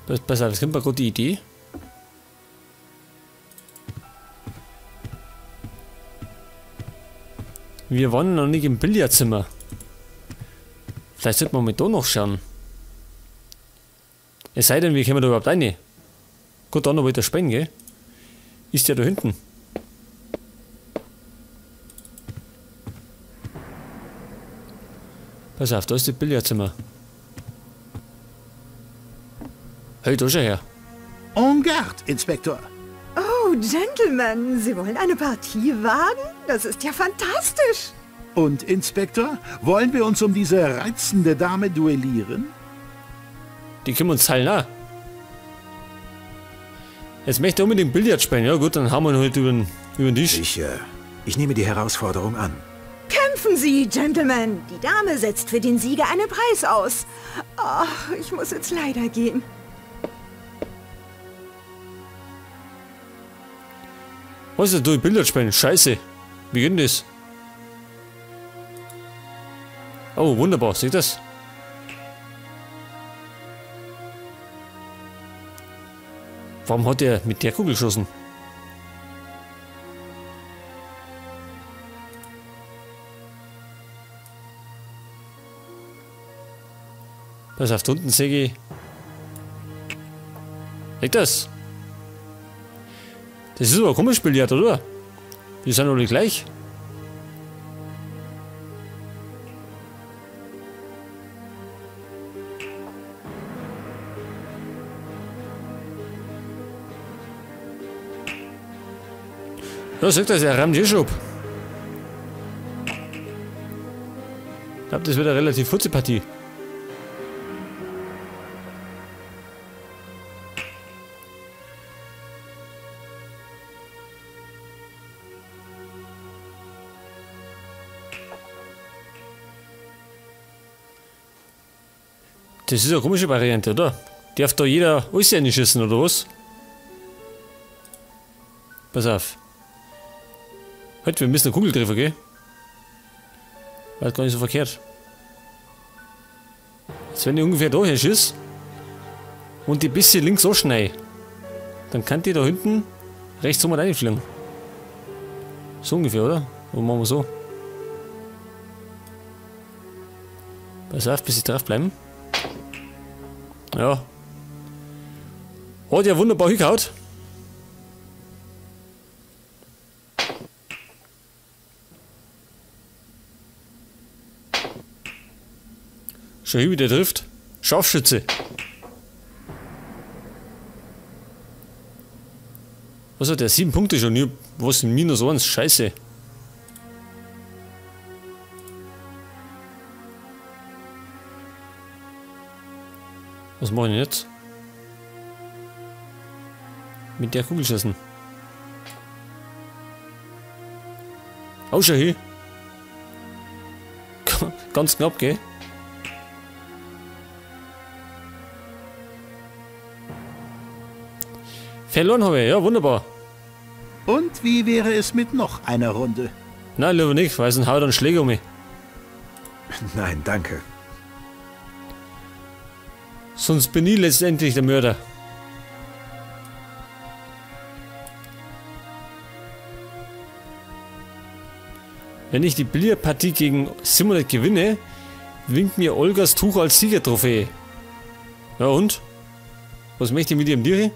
Pass auf, es kommt mir gerade die Idee. Wir waren noch nicht im Billardzimmer. Vielleicht sollten wir mal da noch schauen. Es sei denn, wir kommen da überhaupt rein. Gut, dann noch weiter spielen, gell? Ist ja da hinten. Pass auf, da ist das Billardzimmer. Hey, da schau her. En garde, Inspektor. Oh, Gentlemen, Sie wollen eine Partie wagen? Das ist ja fantastisch. Und, Inspektor, wollen wir uns um diese reizende Dame duellieren? Die können wir uns teilen, auch. Jetzt möchte er unbedingt Billard spielen. Ja gut, dann hauen wir ihn halt über den Tisch. Ich nehme die Herausforderung an. Kämpfen Sie, Gentlemen! Die Dame setzt für den Sieger einen Preis aus. Ach, ich muss jetzt leider gehen. Was ist denn du Billard spielen? Scheiße. Wie geht denn das? Oh, wunderbar. Seht ihr das? Warum hat er mit der Kugel geschossen? Pass auf, da unten sehe ich. Seht das? Das ist aber ein komisches Billard, oder? Die sind alle gleich. Ja, sagt das, er rammt eh schon ab. Ich glaube, das wird eine relativ kurze Partie. Das ist eine komische Variante, oder? Darf da jeder alles reinschießen, oder was? Pass auf. Halt, wir müssen eine Kugel treffen, gell? War gar nicht so verkehrt. Jetzt, wenn ich ungefähr da her schieß und die bisschen links anschneide, dann kann die da hinten rechts rum reinfliegen. So ungefähr, oder? Oder machen wir so? Pass auf, bis sie drauf bleiben. Ja. Hat ja wunderbar hingehauen. Schon hier wieder trifft. Scharfschütze. Was hat der? 7 Punkte schon. Was sind minus 1? Scheiße. Was mache ich denn jetzt? Mit der Kugel schießen. Oh, schau hier. Ganz knapp, gell? Verloren habe ich, ja, wunderbar. Und wie wäre es mit noch einer Runde? Nein, lieber nicht, weil sonst haut er einen Schläger um mich. Nein, danke. Sonst bin ich letztendlich der Mörder. Wenn ich die Billardpartie gegen Simonet gewinne, winkt mir Olgas Tuch als Siegertrophäe. Ja und? Was möchte ich mit ihrem Tier?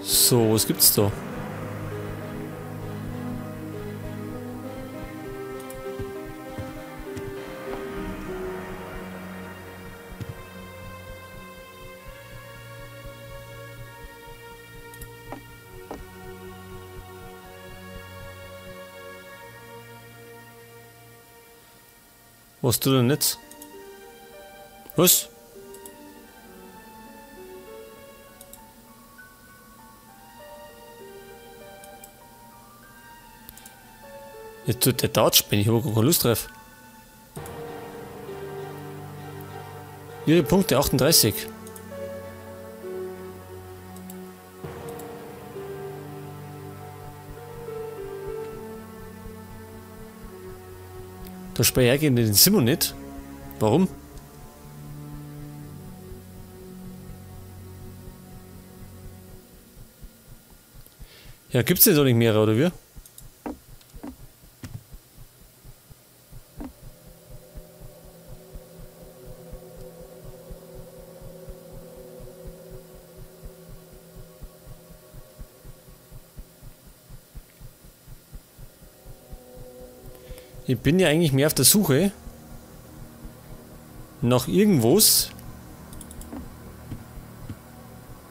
So, was gibt's da? Was tut denn jetzt? Was? Jetzt tut der Dart spielen, ich habe gar keine Lust drauf. Ihre Punkte 38. Da spiele ich gegen den Simon nicht. Warum? Ja, gibt's denn doch nicht mehr, oder wie? Ich bin ja eigentlich mehr auf der Suche nach irgendwas.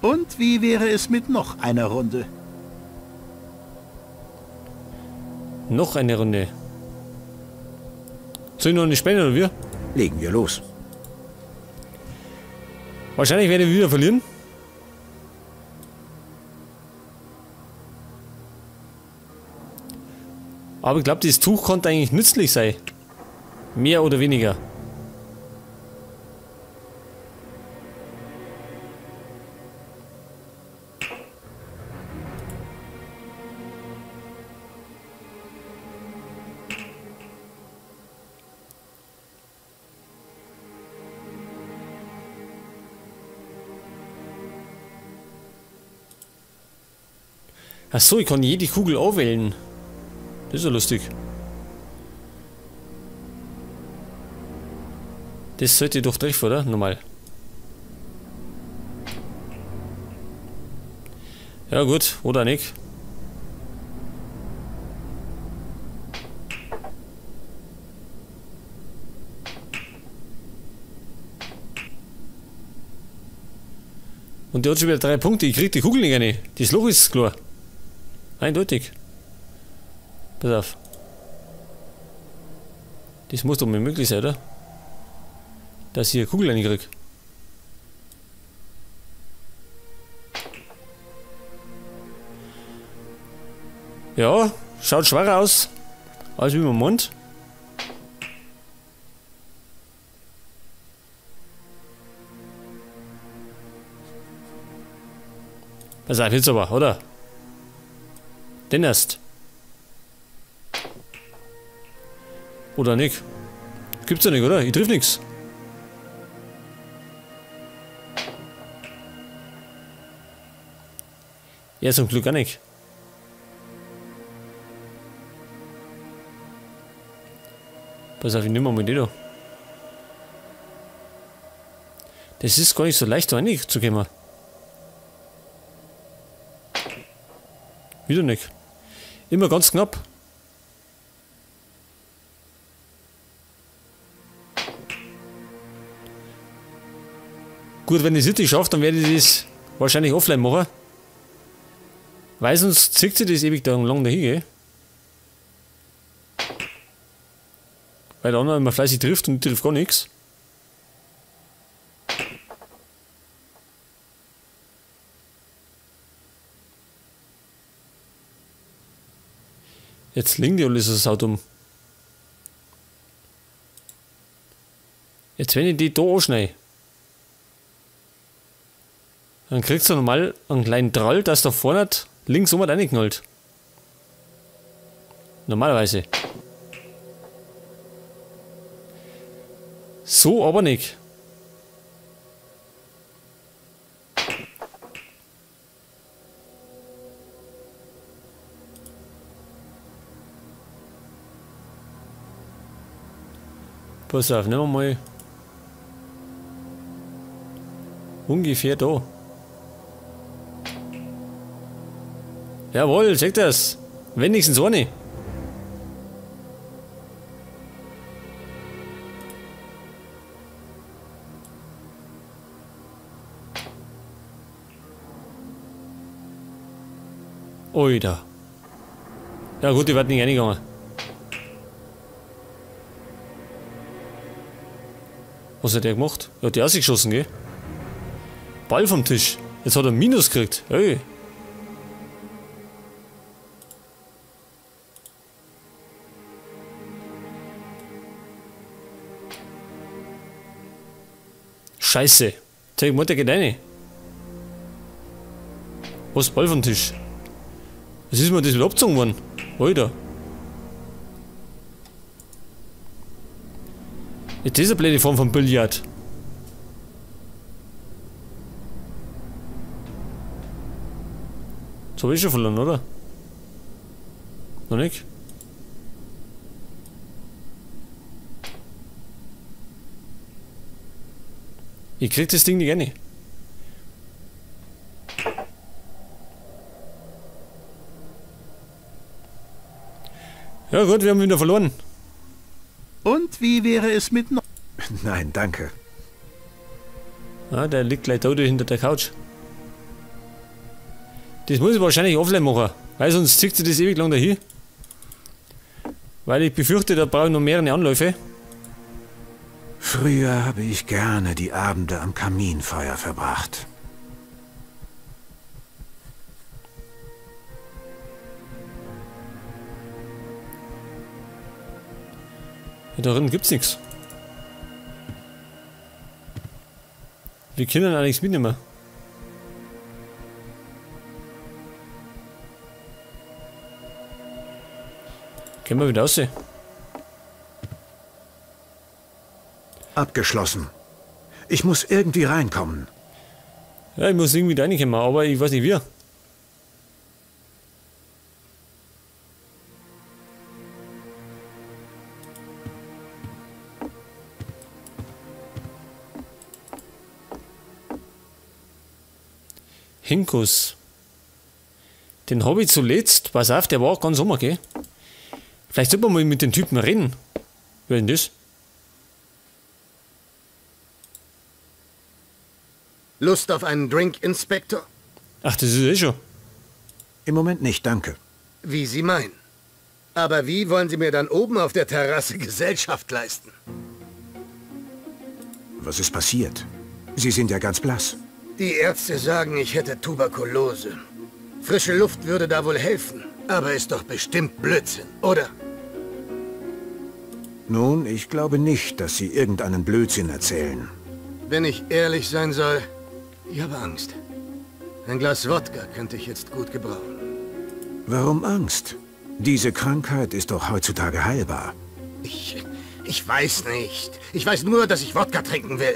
Und wie wäre es mit noch einer Runde? Noch eine Runde. Soll ich noch eine Spende oder wir? Legen wir los. Wahrscheinlich werde ich wieder verlieren. Aber ich glaube, dieses Tuch konnte eigentlich nützlich sein. Mehr oder weniger. Ach so, ich kann jede Kugel auswählen. Das ist ja lustig. Das sollte ich doch treffen, oder? Normal. Ja gut, oder nicht. Und der hat schon wieder 3 Punkte. Ich krieg die Kugel nicht rein. Das Loch ist klar. Eindeutig. Pass auf. Das muss doch mal möglich sein, oder? Dass ich eine Kugel reinkrieg. Ja, schaut schwerer aus, als wie man meint. Pass auf, jetzt aber, oder? Den erst. Oder nicht? Gibt's ja nicht, oder? Ich triff nix. Ja, zum Glück auch nicht. Pass auf, ich nehme mal die da. Das ist gar nicht so leicht, da reinzukommen. Wieder nicht. Immer ganz knapp. Gut, wenn ich es nicht schaffe, dann werde ich das wahrscheinlich offline machen. Weil sonst zieht sich das ewig lang dahin, gell? Weil der andere immer fleißig trifft und ich trifft gar nichts. Jetzt liegen die alle so saudumm. Jetzt wenn ich die da anschneide, dann kriegst du normal einen kleinen Drall, dass da vorne links um reinknallt. Normalerweise. So aber nicht. Pass auf, nehmen wir mal ungefähr da. Jawohl, check das. Wenigstens eine. Oida. Ja gut, die wird nicht reingegangen. Was hat der gemacht? Er hat die ausgeschossen, gell? Ball vom Tisch. Jetzt hat er Minus gekriegt. Hey. Scheiße. Zeig mal, der geht rein. Was? Ball vom Tisch. Was ist mir das wieder abgezogen worden? Alter. Jetzt ist eine blöde Form von Billard. Das hab ich schon verloren, oder? Noch nicht? Ich krieg das Ding nicht rein. Ja gut, wir haben wieder verloren. Und wie wäre es mit noch? Nein, danke. Ah, der liegt gleich da hinter der Couch. Das muss ich wahrscheinlich offline machen, weil sonst zieht sich das ewig lang dahin. Weil ich befürchte, da brauche ich noch mehrere Anläufe. Früher habe ich gerne die Abende am Kaminfeuer verbracht. Ja, darin gibt's nichts. Wir können auch nichts mitnehmen. Gehen wir wieder raus. Abgeschlossen. Ich muss irgendwie reinkommen. Ja, ich muss irgendwie reinkommen, aber ich weiß nicht wie. Hinkus. Den hab ich zuletzt, pass auf, der war ganz oben, gell? Vielleicht sollte man mal mit den Typen reden. Wer ist denn das? Lust auf einen Drink, Inspektor? Ach, das ist eh schon. Im Moment nicht, danke. Wie Sie meinen. Aber wie wollen Sie mir dann oben auf der Terrasse Gesellschaft leisten? Was ist passiert? Sie sind ja ganz blass. Die Ärzte sagen, ich hätte Tuberkulose. Frische Luft würde da wohl helfen. Aber ist doch bestimmt Blödsinn, oder? Nun, ich glaube nicht, dass Sie irgendeinen Blödsinn erzählen. Wenn ich ehrlich sein soll, ich habe Angst. Ein Glas Wodka könnte ich jetzt gut gebrauchen. Warum Angst? Diese Krankheit ist doch heutzutage heilbar. Ich weiß nicht. Ich weiß nur, dass ich Wodka trinken will.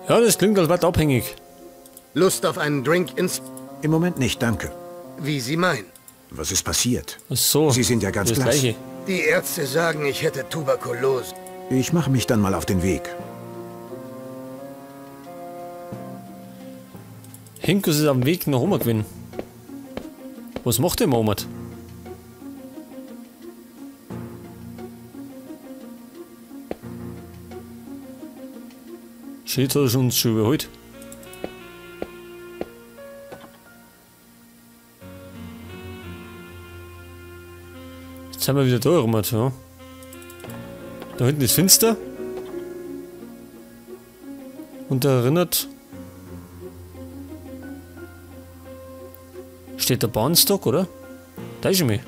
Ja, das klingt als weit abhängig. Lust auf einen Drink ins... Im Moment nicht, danke. Wie Sie meinen. Was ist passiert? Ach so. Sie sind ja ganz blass. Gleiche. Die Ärzte sagen, ich hätte Tuberkulose. Ich mache mich dann mal auf den Weg. Hinkus ist am Weg nach oben gewesen. Was macht der Moment? Shit, hat er uns schon überholt. Jetzt sind wir wieder da rum, ja. Da hinten ist finster. Und da erinnert... Steht der Bahnstock, oder? Da ist er mir.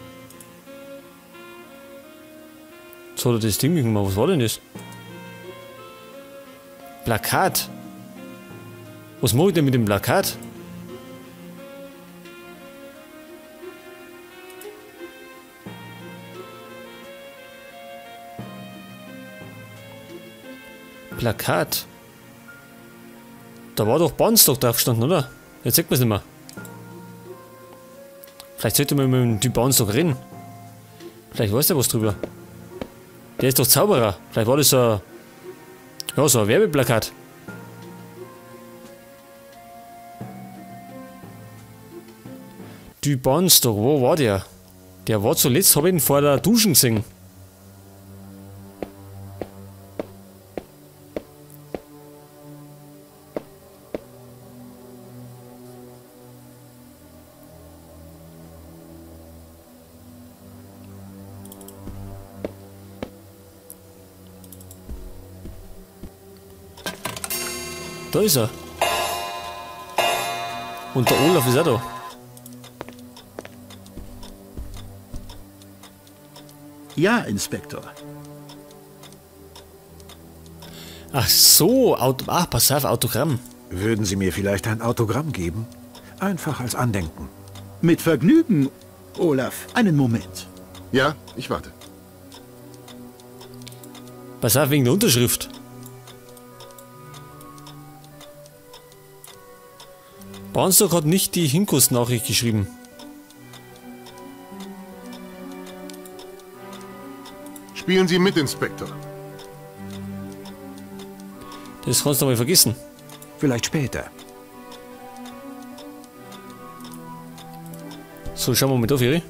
Jetzt hat er das Ding gemacht. Was war denn das? Plakat. Was mache ich denn mit dem Plakat? Plakat. Da war doch Bahnstock drauf gestanden, oder? Jetzt sieht man es nicht mehr. Vielleicht sollte man mit dem Typ Bahnstock reden. Vielleicht weiß der was drüber. Der ist doch Zauberer. Vielleicht war das so ein, ja, so ein Werbeplakat. Die Bahnstock, wo war der? Der war zuletzt, hab ich ihn vor der Dusche gesehen. Da ist er. Und der Olaf ist auch da. Ja, Inspektor. Ach so, pass auf, Autogramm. Würden Sie mir vielleicht ein Autogramm geben? Einfach als Andenken. Mit Vergnügen, Olaf. Einen Moment. Ja, ich warte. Pass auf, wegen der Unterschrift. Barnstock hat nicht die Hinkus-Nachricht geschrieben. Spielen Sie mit, Inspektor. Das kannst du mal vergessen. Vielleicht später. So, schauen wir mal da, Feri.